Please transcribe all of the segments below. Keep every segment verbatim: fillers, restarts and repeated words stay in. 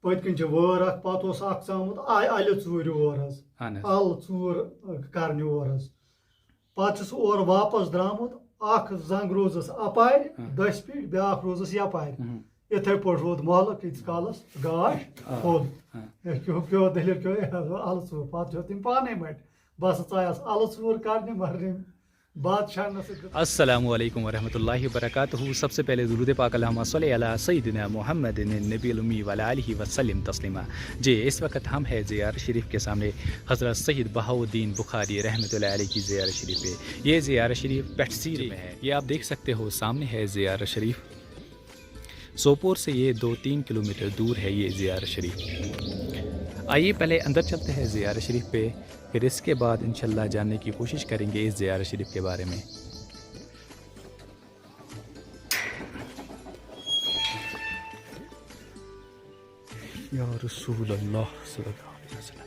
پٔتۍ کِنۍ چھِ وٲر اکھ، پتہٕ اوس اکھ ژامُت آ-، الہِ ژوٗرِ اور حظ۔ اہن حظ۔ ال ژوٗر، آ، کرنہِ اور حظ۔ پتہٕ چھُ سُہ اورٕ واپس درٛامُت، اکھ زنٛگ روٗزٕس اپارِ، ہاں۔ دٔسۍ پیٖٹھۍ، بیٛاکھ روٗزٕس یپارِ۔ ہُم۔ یِتھَے پٲٹھۍ روٗد محلہٕ کۭتِس کالس گاش آ۔ پھوٚل۔ آ۔ ہے، کیٛاہ، کیٛاہ دٔلیٖل، کیٛاہ اَلہٕ ژوٗر؟ پتہٕ ہیوٚت تٔمۍ پانے مٹہِ۔ بس ژایس اَلہٕ ژوٗر کرنہِ، مگر أمۍ بادشاہ نہ سا۔ السلام علیکم ورحمۃ اللہ وبرکاتہ۔ سب سے پہلے درود پاک، اللہم صلی علی سیدنا محمد النبی الامی وعلی آلہ وسلم تسلیما۔ جی، اس وقت ہم ہیں زیارت شریف کے سامنے، حضرت سید بہاؤالدین بخاری رحمۃ اللہ علیہ کی زیارت شریف پہ۔ یہ زیارت شریف پٹھ سیر میں ہے۔ یہ آپ دیکھ سکتے ہو، سامنے ہے زیارت شریف۔ سوپور سے یہ دو تین کلومیٹر دور ہے یہ زیارت شریف۔ آئیے پہلے اندر چلتے ہیں زیارت شریف پہ، پھر اس کے بعد انشاءاللہ جاننے کی کوشش کریں گے اس زیارت شریف کے بارے میں۔ یا رسول اللہ صلی اللہ علیہ وسلم۔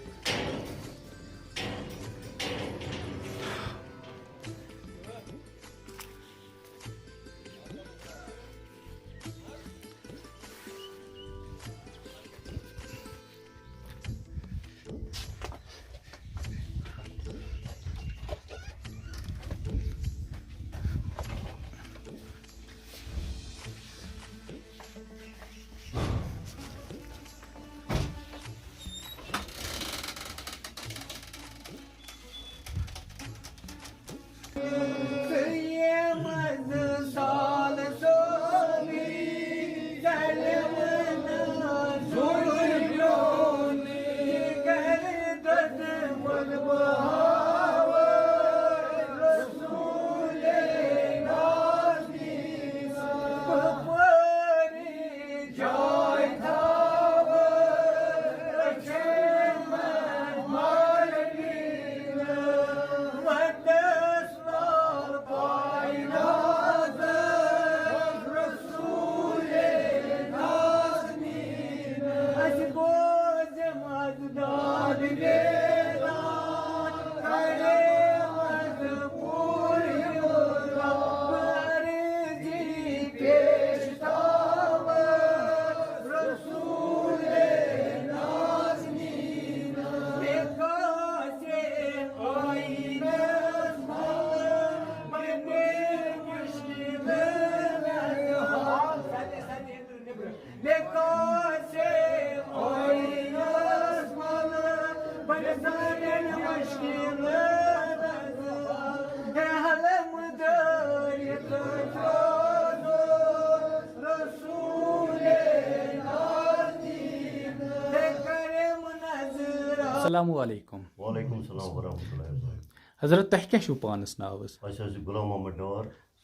السلام علیکم۔ وعلیکم السلام ورحمۃ اللہ وبرکاتہ۔ حضرت، تۄہہِ کیٛاہ چھُو پانَس ناو حظ؟ اَسہِ حظ چھُ غلام محمد ڈار۔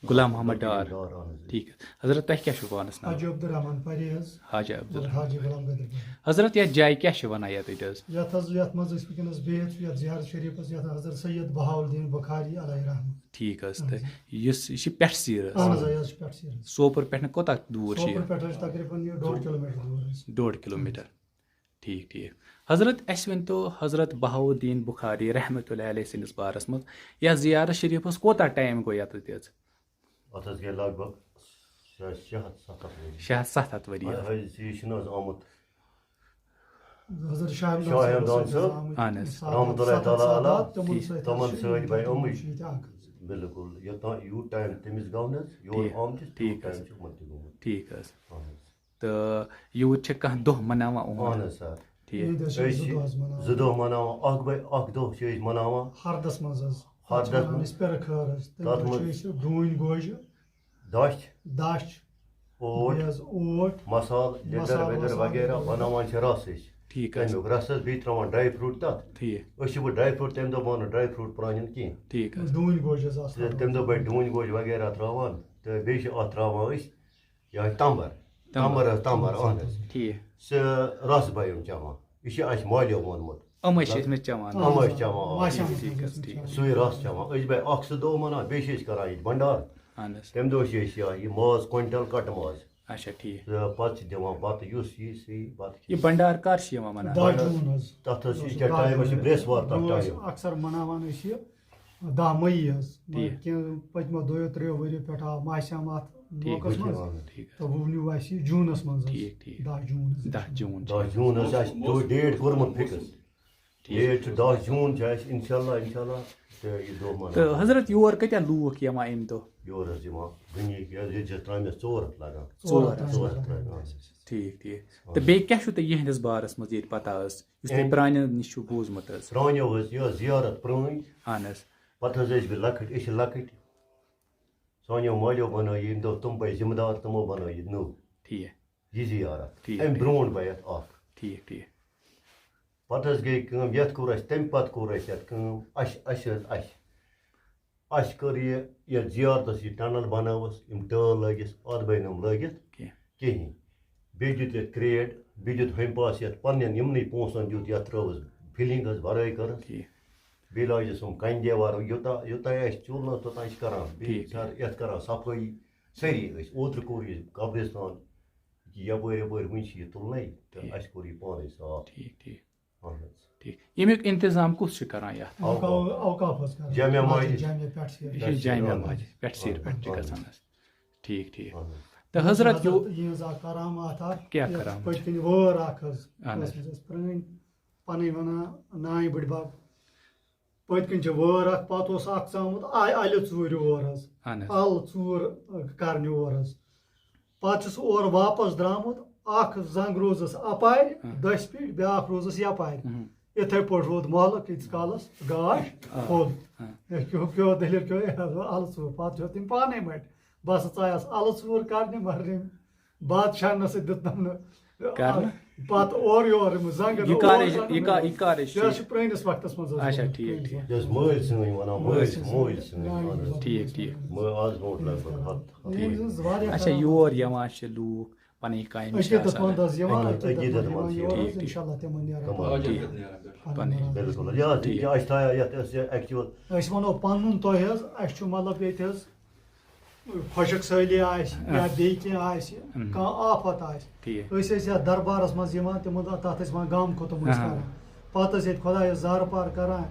غلام محمد ڈار۔ ڈار، اہن حظ۔ ٹھیٖک حظ۔ حضرت، تۄہہِ کیٛاہ چھُو پانَس ناو؟ حاجی عبدالرحمان پرے حظ۔ حاجی عبدالرحمان۔ حاجی غلام قادر پرے۔ حضرت، یَتھ جایہِ کیٛاہ چھِ وَنان یَتھ أتۍ حظ؟ یَتھ حظ، یَتھ منٛز أسۍ وٕنکیٚنَس بِہِتھ چھِ، یَتھ زیارت شریٖفَس، یَتھ حضرت سید بہاؤالدین بخاری علیہ رحمہ۔ ٹھیٖک حظ۔ اہن تہٕ حظ۔ یُس یہِ چھِ پٮ۪ٹھ سیٖر حظ؟ اہن حظ، آ، یہِ حظ چھِ پٮ۪ٹھ سیٖر حظ۔ سوپور پٮ۪ٹھ کوٗتاہ دوٗر چھِ سوپور یہِ؟ پٮ۪ٹھ حظ چھِ تقریٖباً یہِ ڈۄڈ کِلوٗمیٖٹر دوٗر حظ۔ ڈۄڈ کِلوٗمیٖٹر۔ ٹھیٖک، ٹھیٖک۔ حضرت، اَسہِ ؤنۍ تو حضرت بہاؤالدین بخاری رحمتہ اللہ علیہ سٕنٛدِس بارس منٛز، یَتھ زیارت شریٖفَس کوٗتاہ ٹایم گوٚو یَتَتھ یَتھ؟ اَتھ حظ گٔے لگ بگ شےٚ، شےٚ ہَتھ، سَتھ ہَتھ ؤری۔ شےٚ ہَتھ، سَتھ ہَتھ ؤری۔ وۄنۍ حظ، یہِ چھُنہٕ حظ آمُت حضرت شاہ ہمدان شاہ صٲبَس ہمدان سۭتۍ صٲب۔ آمٕتۍ اہن حظ۔ سَتھ ہَتھ، رحمتہ اللہ سَتھ ہَتھ تعالیٰ علیہ۔ سادات، تِمَن ٹھیٖک۔ سۭتۍ تِمَن حظ چھِ سۭتۍ یِم بَے یِمٕے۔ چھِ ییٚتہِ اَکھ حظ۔ بِلکُل، یوٚتام یوٗت ٹایم تٔمِس گوٚو نہٕ حظ، یور ٹھیٖک۔ آمتِس، ٹھیٖک تیوٗت ٹایم حظ۔ چھُ یِمَن تہِ گوٚمُت۔ ٹھیٖک حظ۔ اہن حظ۔ تہٕ یوٗت چھِ کانٛہہ دۄہ مَناوان اُہُنٛد؟ اہن حظ سر۔ ٹھیٖک۔ عیٖد حظ چھِ أسۍ زٕ چھِ دۄہ حظ مَناوان۔ زٕ دۄہ مَناوان، اَکھ بَے-، اَکھ دۄہ چھِ أسۍ مَناوان۔ ہردَس منٛز حظ۔ تَتھ چھِ ہردَس وَنان منٛز۔ أسۍ پِرٕ خٲر حظ۔ تَمہِ تَتھ دۄہ چھِ منٛز۔ أسۍ ڈوٗنۍ گوجہِ۔ دَچھ۔ دَچھ۔ اوٹ۔ بیٚیہِ حظ اوٹ۔ مصالہٕ، لیٚدٕر مصالہٕ ویٚدٕر وصالہٕ وغیرہ وغیرہ۔ بَناوان چھِ رَس أسۍ۔ ٹھیٖک حظ۔ تَمیُک رَس حظ، بیٚیہِ ترٛاوان ڈرٛاے فرٛوٗٹ تَتھ۔ ٹھیٖک۔ أسۍ چھِ وۄنۍ ڈرٛاے فرٛوٗٹ تَمہِ دۄہ بَنان ڈرٛاے فرٛوٗٹ پرٛانٮ۪ن کِہیٖنۍ۔ ٹھیٖک حظ۔ ڈوٗنۍ گوجہِ حظ آسان۔ تہٕ تَمہِ دۄہ بَے ڈوٗنۍ گوجہِ وغیرہ ترٛاوان، تہٕ بیٚیہِ چھِ اَتھ ترٛاوان أسۍ یِہوٚے تَمبَر۔ تَمبَر۔ تَمبَر حظ، تَمبَر، اَہَن حظ۔ ٹھیٖک۔ سُہ رَس بَے یِم چٮ۪وان۔ یہِ چھِ اَسہِ مالیو ووٚنمُت۔ یِمَے چھِ أسۍ مٕتۍ چٮ۪وان۔ یِمَے چھِ چٮ۪وان، آ۔ ماشاء اللہ۔ ٹھیٖک حظ، ٹھیٖک۔ سُے رَس چٮ۪وان۔ أسۍ بَے اَکھ سُہ دۄہ مَناوان، بیٚیہِ چھِ أسۍ کَران ییٚتہِ بَنڈار۔ اَہَن حظ۔ تَمہِ دۄہ چھِ أسۍ یہِ، یہِ ماز کویِنٹَل کَٹہٕ ماز۔ اچھا، ٹھیٖک۔ تہٕ پَتہٕ چھِ دِوان بَتہٕ، یُس یی، سُہ یی بَتہٕ کھیٚیہِ۔ یہِ بَنڈار کَر چھِ یِوان مَناونہٕ؟ دَہ جوٗن حظ۔ تَتھ حظ چھِ یہِ کیٛاہ ٹایم، أسۍ چھِ برٛیسوار تَتھ برٛونٛہہ ٹایم۔ اَکثر مَناوان أسۍ یہِ دَہ مئی حظ۔ مگر ٹھیٖک۔ کینٛہہ پٔتمو دۄیو ترٛیٚیو ؤریو پٮ۪ٹھ آو ماہِ صیام اَتھ ٹھیٖک، موقعس منٛز۔ ٹھیٖک۔ تہٕ وُہ نیوٗ اَسہِ یہِ جوٗنَس منٛز حظ۔ ٹھیٖک، ٹھیٖک۔ دَہ جوٗن حظ۔ دَہ جوٗن چھُ۔ دَہ جوٗن حظ چھُ اَسہِ ڈیٹ کوٚرمُت فِکٕس۔ ٹھیٖک۔ ڈیٹ چھُ دَہ جوٗن چھُ اَسہِ، اِنشاء اللہ، اِنشاء اللہ، تہٕ یہِ دۄہ مَناوو۔ تہٕ حضرت، یور کۭتیٛاہ لوٗکھ یِوان اَمہِ دۄہ؟ یور حظ یِوان دُنیہِکۍ حظ، ییٚتہِ چھِ ترٛامٮ۪س ژور ہَتھ لَگان۔ ژور ہَتھ۔ ژور ہَتھ ترٛامٮ۪س۔ ٹھیٖک، ٹھیٖک۔ تہٕ بیٚیہِ کیٛاہ چھُو تۄہہِ یِہِنٛدِس بارَس منٛز ییٚتہِ پَتہ ٲس، یُس تۄہہِ أمۍ پرٛانٮ۪و نِش چھُو بوٗزمُت حظ؟ پرٛانیو حظ، یہِ ٲس زیارت پرٛٲنۍ۔ اہن حظ۔ پَتہٕ حظ ٲسۍ بیٚیہِ لۄکٕٹۍ، أسۍ چھِ لۄکٕٹۍ۔ سانیو مالیو بَنٲو یہِ، یِم دۄہ تِم پَے ذِمہٕ دار، تِمو بَنٲو یہِ نٔو۔ ٹھیٖک۔ یہِ زیارت۔ ٹھیٖک، اَمہِ ٹھیٖک۔ برونٛٹھ بَے یَتھ اَکھ۔ ٹھیٖک، ٹھیٖک۔ پَتہٕ حظ گٔے کٲم، یَتھ کوٚر اَسہِ، تَمہِ پَتہٕ کوٚر اَسہِ یَتھ کٲم، اَسہِ، اَسہِ حظ، اَسہِ۔ اَسہِ کٔر یہِ، یَتھ زیارتَس یہِ ٹنل بَنٲوٕس، یِم ٹٲل لٲگِس، اَتھ بَے نہٕ یِم لٲگِتھ کینٛہہ۔ کِہیٖنۍ۔ بیٚیہِ دیُت یَتھ کرٛیڈ، بیٚیہِ دیُت ہُمہِ پاسہٕ یَتھ پنٛنٮ۪ن یِمنٕے پونٛسَن دیُت، یَتھ ترٛٲوٕس فِلِنٛگ حظ بَرٲے کٔرٕس۔ ٹھیٖک۔ بیٚیہِ لٲجِس یِم کَنہِ دیوار، یوٗتاہ، یوٗتاہ اَسہِ چوٗلہٕ اوس، توٚتام چھِ کَران۔ بیٚیہِ ٹھیٖک، ٹھیٖک۔ سَر-، یَتھ کَران صفٲیی، سٲری ٲسۍ۔ اوترٕ کوٚر یہِ قبرِستان، یہِ یَپٲرۍ یَپٲرۍ وٕنہِ چھِ یہِ تُلنَے، تہٕ ٹھیٖک۔ اَسہِ کوٚر یہِ پانَے صاف۔ ٹھیٖک، ٹھیٖک۔ اَہَن حظ۔ ٹھیٖک۔ ییٚمیُک اِنتظام کُس چھُ کَران یَتھ؟ اوقاف، اوقاف حظ کَران۔ جامع مسجد۔ مسجد جامع پٮ۪ٹھ چھِ یہِ۔ یہِ چھِ جامع مسجد پٮ۪ٹھ سیٖر پٮ۪ٹھ چھِ گژھان حظ۔ ٹھیٖک، ٹھیٖک۔ اَہَن حظ۔ تہٕ حضرت یہِ یِہٕنٛز اَکھ کرامات اَکھ، کیٛاہ یَتھ کرامات؟ پٔتۍ کِنۍ وٲر اَکھ حظ، اَہَن حظ۔ ٲسمٕژ اَسہِ پرٛٲنۍ، پَنٕنۍ وَنان نانۍ بٕڈبَب۔ پٔتۍ کِنۍ چھِ وٲر اَکھ، پَتہٕ اوس اَکھ ژامُت، آے اَلہِ ژوٗرِ اور حظ۔ اَہَن حظ۔ اَلہٕ ژوٗر کَرنہِ اور حظ۔ پَتہٕ چھُ سُہ اورٕ واپَس درٛامُت، اَکھ زنٛگ روٗزٕس اَپارِ، ہاں۔ دٔسۍ پیٖٹھۍ، بیٛاکھ روٗزٕس یَپارِ۔ ہُم۔ یِتھَے پٲٹھۍ روٗد محلہٕ کۭتِس کالَس گاش آ، کھوٚل۔ آ۔ ہے، کیٛاہ، کیٛاہ دٔلیٖل، کیٛاہ، ہے، اَلہٕ ژوٗر۔ پَتہٕ ہیوٚت تٔمۍ پانَے مَٹہِ۔ بہٕ ہسا ژایَس اَلہٕ ژوٗر کَرنہِ، مگر أمۍ بادشاہَن نہ سا دیُت نہٕ کرنہٕ۔ پَتہٕ اورٕ یورٕ یِم زنٛگَن یہِ کر اورٕ ٲسۍ، یہِ زنٛگَن کر، یورٕ۔ یہِ کر ٲسۍ؟ یہِ حظ چھُ پرٛٲنِس وقتَس منٛز حظ اچھا، گوٚمُت۔ ٹھیٖک، ٹھیٖک۔ یۄس مٲلۍ سٲنۍ وَنان، مٲلۍ، مٲلۍ سٲنۍ وَنان۔ ٹھیٖک، ٹھیٖک۔ مٲ-، آز برونٛٹھ لگ بگ ہَتھ، ہَتھ ؤری۔ یِم زٕ واریاہ اچھا، خراب۔ یور یِوان چھِ لوٗکھ، پَنٕنۍ کامہِ چھِ عقیدت آسان۔ مند حظ یِوان، عقیدت عقیدت مند مند یِوان یور ٹھیٖک، حظ، ٹھیٖک۔ اِنشاءاللہ تِمَن نیرَن تِمَن پَنٕنۍ۔ ٹھیٖک، ٹھیٖک۔ پَنٕنۍ۔ بِلکُل حظ۔ یہِ حظ، ٹھیٖک۔ یہِ اَسہِ تھایو یَتھ، یۄس یہِ actual أسۍ وَنو پَنُن تۄہہِ حظ، اَسہِ چھُ مطلب ییٚتہِ حظ خۄشک سٲلی آسہِ یا اَہَن۔ بیٚیہِ کینٛہہ آسہِ، اَہَن۔ کانٛہہ آفت آسہِ، ٹھیٖک۔ أسۍ ٲسۍ یَتھ دربارَس منٛز یِوان، تِمَن دۄہَن تَتھ ٲسۍ وَنان گامہٕ ختم ٲسۍ اَہَن۔ کَران۔ پَتہٕ ٲسۍ ییٚتہِ خۄدایَس زارٕ پار کَران،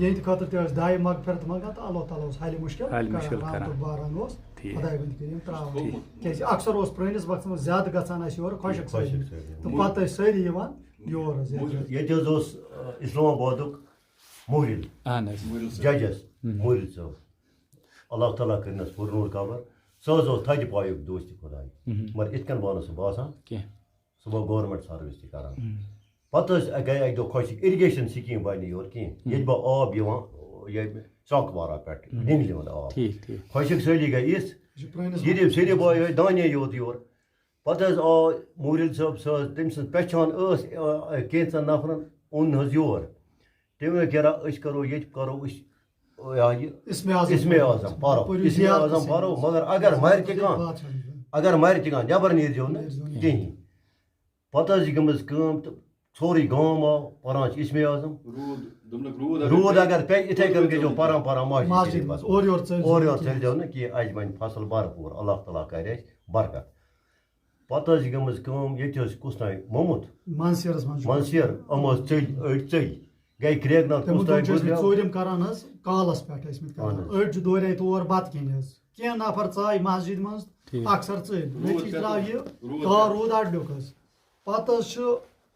یِہِنٛدِ خٲطرٕ تہِ ٲسۍ دعایہِ مغفرت منٛگان تہٕ اللہ تعالیٰ اوس حلِ مُشکِل حلِ کَران، مُشکِل کَران۔ رحمتُک باران اوس، ٹھیٖک۔ خۄداے ؤنۍ کٔرِن ترٛاوان۔ ٹھیٖک۔ کیٛازِ اکثر اوس پرٛٲنِس وقتَس منٛز زیادٕ گژھان اَسہِ یورٕ خۄشک خۄشک سٲلی۔ سٲلی۔ تہٕ پَتہٕ ٲسۍ سٲری یِوان یور حظ۔ ییٚتہِ حظ اوس، آ، اِسلام آبادُک مُہِل۔ اَہَن حظ۔ ججَس، ہُم۔ مُہِل صٲب۔ اللہ تعالیٰ کٔرِنَس پُرنوٗر قبر۔ سُہ حظ اوس تھدِ پایُک دوستِ خۄداے۔ ہُم۔ مگر یِتھ کٔنۍ بہٕ نہٕ سُہ باسان۔ کینٛہہ۔ سُہ گوٚو گورمنٹ سروِس تہِ کران۔ ہُم۔ پتہٕ ٲسۍ، گٔے اَکہِ دۄہ خۄشِک، irrigation scheme بنہِ نہٕ یورٕ کِہیٖنۍ۔ ہُم۔ ییٚتہِ بہٕ آب یِوان، ییٚمہِ چوک وارا پٮ۪ٹھ، ہُم۔ نِنٛگلہِ ہُنٛد آب۔ ٹھیٖک، ٹھیٖک۔ خۄشِک سٲلی گٔے یِژھ، یہِ چھُ پرٛٲنِس یہِ دِم وقتس سیٚرِ منٛز۔ بایہِ دانے یوت یورٕ۔ پتہٕ حظ آو موٗرِل صٲب، سُہ حظ، تٔمۍ سٕنٛز پہچان ٲس، آ، آ، کینٛژن نفرن، اوٚن حظ یور۔ تٔمۍ ووٚن، "یارا، أسۍ کرو ییٚتہِ، کرو أسۍ، آ، یہِ اسمِ اعظم اسمِ پرو۔ اعظم پرو، پٔرِو اسمِ زیارتس اعظم پرو، سۭتۍ۔ مگر اگر مرِ تہِ کانٛہہ، بادشاہ۔ اگر مرِ تہِ کانٛہہ، نٮ۪بر نیٖرزیو نہٕ نیٖرزیو نہٕ۔ کِہیٖنۍ۔" پتہٕ حظ چھِ گٔمٕژ کٲم تہٕ سورُے گام آو، پران چھِ اسمِ اعظم۔ روٗد، دوٚپنَکھ، روٗد اگر روٗد پیٚیہِ، اگر پیٚیہِ، یِتھَے کٔنۍ گٔژھۍزیو پران، پران مسجد مسجد منٛز۔ اورٕ یورٕ ژٔلۍزیو اورٕ نہٕ یورٕ کِہیٖنۍ۔ ژٔلۍزیو نہٕ کینٛہہ، اَسہِ بَنہِ فصل بھرپوٗر، اللہ تعالیٰ کَرِ اَسہِ برکت۔ پتہٕ حظ چھِ گٔمٕژ کٲم، ییٚتہِ حظ چھِ کُس تام مومُت۔ منصیرَس منٛز چھُ۔ منصیر، یِم حظ ژٔلۍ، أڑۍ ژٔلۍ۔ گٔے کرٛیکنار تِمَن کُس تام دۄہَن چھِ ٲسمٕتۍ گُزریو۔ ژوٗرِم کران حظ، کالَس پٮ۪ٹھ ٲسمٕتۍ کران۔ اَہَن حظ۔ أڑۍ چھِ دورے تور بَتہٕ کھیٚنہِ حظ۔ کینٛہہ نفر ژاے مسجد منٛز، ٹھیٖک۔ اکثر ژٔلۍ۔ روٗد نٔتیٖجہٕ درٛاو یہِ، روٗد کار روٗد اَڈلیُک حظ۔ پتہٕ حظ چھُ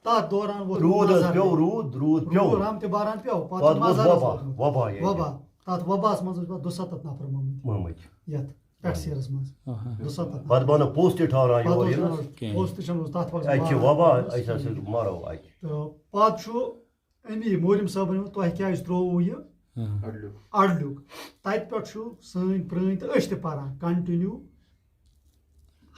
تَتھ دوران ووٚتھمُت روٗد حظ مظہر۔ پیوٚو، روٗد، روٗد پیوٚو۔ روٗد رحمتہِ باران پیوٚو۔ پتہٕ چھُ پتہٕ ووٚتھ مظہر حظ وبا، ووٚتھمُت۔ وبا ییٚتہِ۔ وبا۔ تَتھ وباہَس منٛز ٲسۍ پَتہٕ دُسَتَتھ نفر مُمٕتۍ۔ مُمٕتۍ۔ یَتھ پٮ۪ٹھ سیرَس منٛز۔ آہا۔ دُسَتَتھ نفر۔ پتہٕ بَنو پوسٹ تہِ ٹھہران پتہٕ یور اوس یِنَس۔ نہٕ کِہیٖنۍ۔ پوسٹ چھُنہٕ اوس تَتھ وقتَس اَتہِ چھِ ماران وبا، اوس۔ أسۍ ہسا مَرو اَتہِ۔ تہٕ پتہٕ چھُ أمی مورِم صٲبَن ووٚن، "تۄہہِ کیٛازِ ترٛووُ یہِ؟" ہاں۔ اَڈلیُک۔ اَڈلیُک۔ تَتہِ پٮ۪ٹھ چھُ سٲنۍ پرٛٲنۍ تہٕ أسۍ تہِ پَران، continue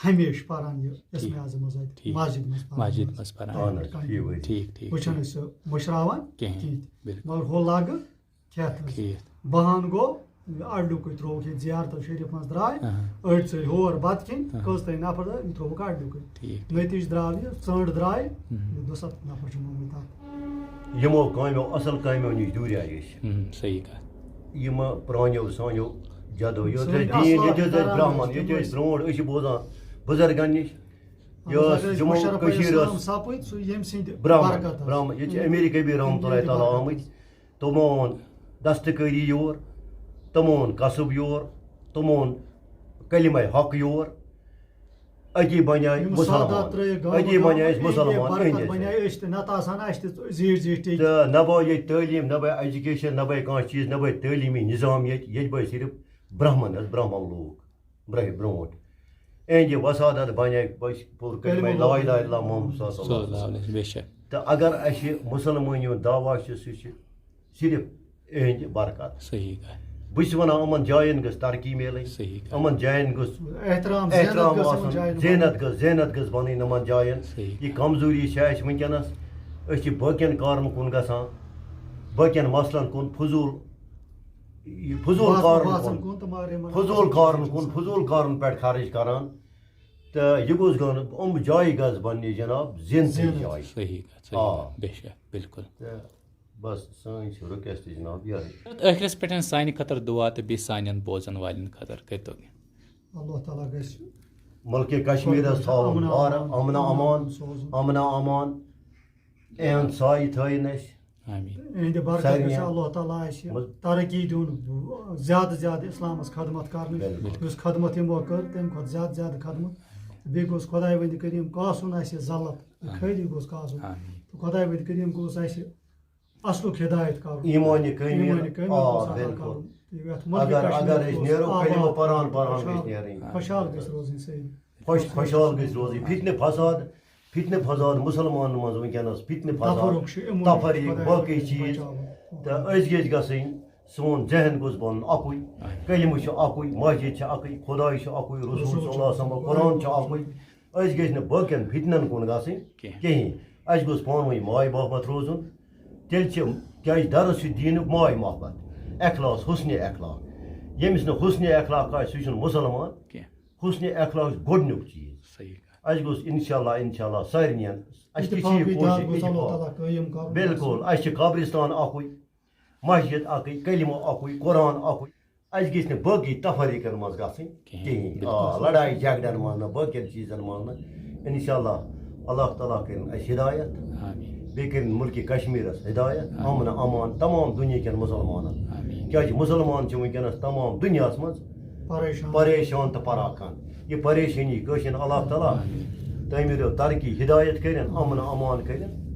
ہمیشہِ پَران یہِ اسمِ ٹھیٖک۔ اعظم منٛز اَتہِ، ٹھیٖک۔ مسجد منٛز پَران مسجد حظ۔ منٛز پَران۔ اَہَن حظ، فی ؤری۔ ٹھیٖک، ٹھیٖک، وٕچھان ٹھیٖک۔ أسۍ سُہ مٔشراوان کِہیٖنۍ۔ کِہیٖنۍ۔ بِلکُل۔ مگر ہُہ لَگہٕ کھٮ۪تھ حظ۔ کھیٚتھ۔ بہان گوٚو، اَڈلیُکُے ترٛووُکھ ییٚتہِ زیارتَس شریٖف منٛز درٛاے، اَہَن۔ أڑۍ ژٔلۍ ہور بَتہٕ کھیٚنہِ، اَہَن۔ کٔژ تام نفر درٛاے، یِم ترٛووُکھ اَڈلیُکُے۔ ٹھیٖک۔ نٔتیٖجہٕ درٛاو یہِ، ژٔنٛڈ درٛاے، ہُم۔ یہِ دُسَتَتھ نفر چھِ مُمٕتۍ تَتھ۔ یِمو کامیو، اَصٕل کامیو نِش دوٗرے أسۍ۔ ہُم، صحیح کَتھ۔ یِم پرٛانیو سانیو جدو، یہِ اوس سٲنۍ اَسہِ دیٖن، اَصٕل ییٚتہِ حظ ٲسۍ کَران برٛہمَن، ٲسۍ ییٚتہِ تِم ٲسۍ ٲسۍ۔ برٛونٛٹھ، أسۍ چھِ بوزان بُزرگَن نِش۔ یہِ اَہَن حظ، ٲس اگر أسۍ یِمو مُشرف علی کٔشیٖر ٲس السلام سَپٕدۍ، سُہ ییٚمہِ سٕنٛدِ برٛہمَن، برکت ٲس۔ برٛہمَن، ییٚتہِ چھِ أمیٖر کبیٖر رحمتہ اللہ تعالیٰ آمٕتۍ۔ تِمو اوٚن دستکٲری یور، تِمو اوٚن کسب یور، تِمو اوٚن کلمہ حق یور، أتی بنیٛاے یِم مُسلمان۔ سادات ترٲیِکھ گامہٕ أتی گامہٕ، بنیٛاے أسۍ أمۍ مُسلمان۔ برکت أنٛدۍ أنٛدۍ۔ بنیٛاے أسۍ تہِ، نتہٕ آسان اَسہِ تہِ زیٖٹھۍ زیٖٹھۍ ٹیٚکۍ۔ تہٕ نہ بہٕ ییٚتہِ تعلیٖم، نہ بہٕ ایجوکیشن، نہ بہٕ کانٛہہ چیٖز، نہ بہٕ تعلیٖمی نظام ییٚتہِ، ییٚتہِ بہٕ صرف برہمن حظ، برہمن لوٗکھ برٛونٛہہ برٛونٛٹھ۔ أہنٛدِ وسادت بنیٛاے بس پوٗرٕ کلمہ لا اله الا محمد صلی اللہ علیہ وسلم۔ بے شک۔ تہٕ اگر اَسہِ مُسلمٲنی ہُنٛد دعویٰ چھُ، سُہ چھُ صرف أہنٛدِ برکت۔ صحیح کتھ۔ بہٕ چھُس وَنان، یِمن جاین گٔژھ ترقی میلٕنۍ، صحیح کتھ۔ یِمن جاین گوٚژھ احترام احترام زینت گٔژھ یِمن آسُن، جاین زینت گٔژھ، زینت گٔژھ بنٕنۍ یِمن جاین۔ صحیح۔ یہِ کمزوری چھِ اَسہِ وٕنکیٚنس، أسۍ چھِ باقین کارن کُن گژھان، باقین مسلن کُن، فضوٗل، یہِ فضوٗل وَژھُن کارن وَژھُن کُن، کُن تہٕ مگر یِمن فضوٗل کارن کُن، فضوٗل کارن پٮ۪ٹھ خرٕچ کران۔ تہٕ یہِ گوٚژھ گژھُن، یِم جایہِ گژھ بننہِ جناب زینتٕچ زینت۔ جاے۔ صحیح کتھ۔ آ۔ صحیح۔ بے شک، بالکل۔ تہٕ بس سٲنۍ چھِ رِکویسٹ جناب یِہے۔ ٲخرس پٮ۪ٹھ سانہِ خٲطرٕ دُعا تہٕ بیٚیہِ سانٮ۪ن بوزن والٮ۪ن خٲطرٕ کٔرتو کینٛہہ۔ اللہ تعالیٰ گژھِ مُلکہِ کشمیٖرس تھاوُن بار امن امان، سوزُن۔ امن امان، اہُنٛد سایہِ تھٲیِن اَسہِ۔ آمین۔ اہنٛدِ برکت سارنٕے۔ گژھِ اللہ تعالیٰ اَسہِ بس۔ ترقی دیُن، زیادٕ زیادٕ اسلامس خدمت کرنٕچ۔ بِلکُل۔ یُس خدمت یِمو کٔر، تَمہِ کھۄتہٕ زیادٕ زیادٕ خدمت۔ بیٚیہِ گوٚژھ خۄداے وندِ کریٖم کاسُن اَسہِ ذلت، خٲلی گوٚژھ کاسُن۔ آمین۔ تہٕ خۄداے وندِ کریٖم گوٚژھ اَسہِ اصلُک ہدایت کرُن۔ ایٖمانہِ کٲمِل۔ ایٖمانہِ کٲمِل آ، گوٚژھ عطا بِلکُل۔ کرُن۔ تہٕ یَتھ مُلکہِ اگر، کشمیٖرَس اگر أسۍ منٛز نیرو، آباد کلمہٕ پران، تہٕ پران گژھِ خۄشحال، نیرٕنۍ۔ خۄشحال گژھِ روزٕنۍ سٲری۔ خۄش، خۄشحال گژھِ روزٕنۍ۔ فتنہٕ فساد، فتنہٕ فساد مُسلمانن منٛز وٕنکیٚنس، فتنہٕ فساد، تفرق چھُ، یِمن تفریق، خۄداے باقٕے رٔچھِنۍ چیٖز۔ بچاوُن۔ تہٕ أسۍ گٔژھۍ گژھٕنۍ، سون ذہن گوٚژھ بنُن اکُے، کلمہٕ چھُ اکُے، مسجد چھِ اکٕے، خۄداے چھُ اکُے، رسول صلی اللہ علیہ وسلم، قرآن چھُ اکُے۔ أسۍ گٔژھۍ نہٕ باقین فتنن کُن گژھٕنۍ کینٛہہ۔ کِہیٖنۍ۔ اَسہِ گوٚژھ پانہٕ ؤنۍ ماے محبت روزُن۔ تیٚلہِ چھِ، کیٛازِ درس چھُ دیٖنُک ماے محبت، اخلاص، حسنِ اخلاق۔ ییٚمِس نہٕ حسنِ اخلاق آسہِ، سُہ چھُنہٕ مُسلمان۔ کینٛہہ۔ حسنِ اخلاق چھُ گۄڈٕنیُک چیٖز۔ صحیح کتھ۔ اَسہِ گوٚژھ انشاءاللہ، انشاءاللہ سارنٕے، اَسہِ تہِ چھِ یہِ اتفاقٕے کوٗشِش، دیہات گوٚژھ اللہ اتفاق۔ تعالیٰ قٲیِم کرُن۔ بِلکُل، اَسہِ چھِ قبرستان اَکُے، مسجد اَکٕے، کلمہٕ اَکُے، قرآن اَکُے۔ اَسہِ گژھِ نہٕ باقٕے تفریقن منٛز گژھٕنۍ کِہیٖنۍ، کِہیٖنۍ۔ بِلکُل۔ آ، لڑایہِ جھگڑن منٛز نہٕ، باقین چیٖزن منٛز نہٕ۔ انشاءاللہ، اللہ تعالیٰ کٔرِن اَسہِ ہدایت، آمین۔ بیٚیہِ کٔرِن مُلکہِ کشمیٖرس ہدایت، امن امان تمام دُنیا کٮ۪ن مُسلمانن۔ آمین۔ کیٛازِ مُسلمان چھِ وٕنکیٚنس تمام دُنیاہس منٛز پریشان۔ پریشان تہٕ پراکان۔ یہِ پریشٲنی کٲشِن اللہ تعالیٰ تعمیٖر و ترقی ہدایت کٔرِن، امن امان کٔرِن۔